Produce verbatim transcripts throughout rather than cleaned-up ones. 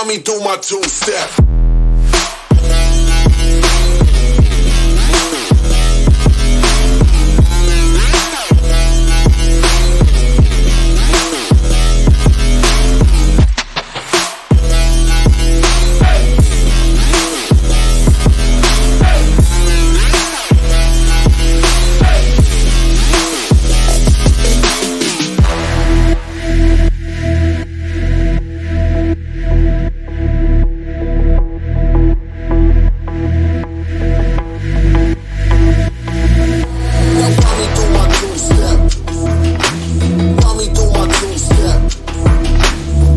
Me do my two step.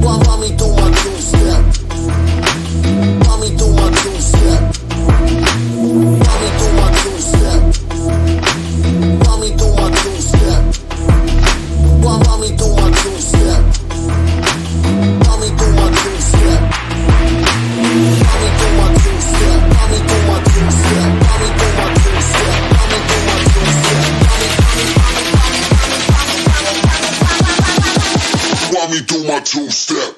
Wah, wah, me do my two step. Wah, me do my two step. Wah, me do my two step. Wah, me do my two step. Wah, me do my two step. Wah, me do my two step. Wah, me do my two step.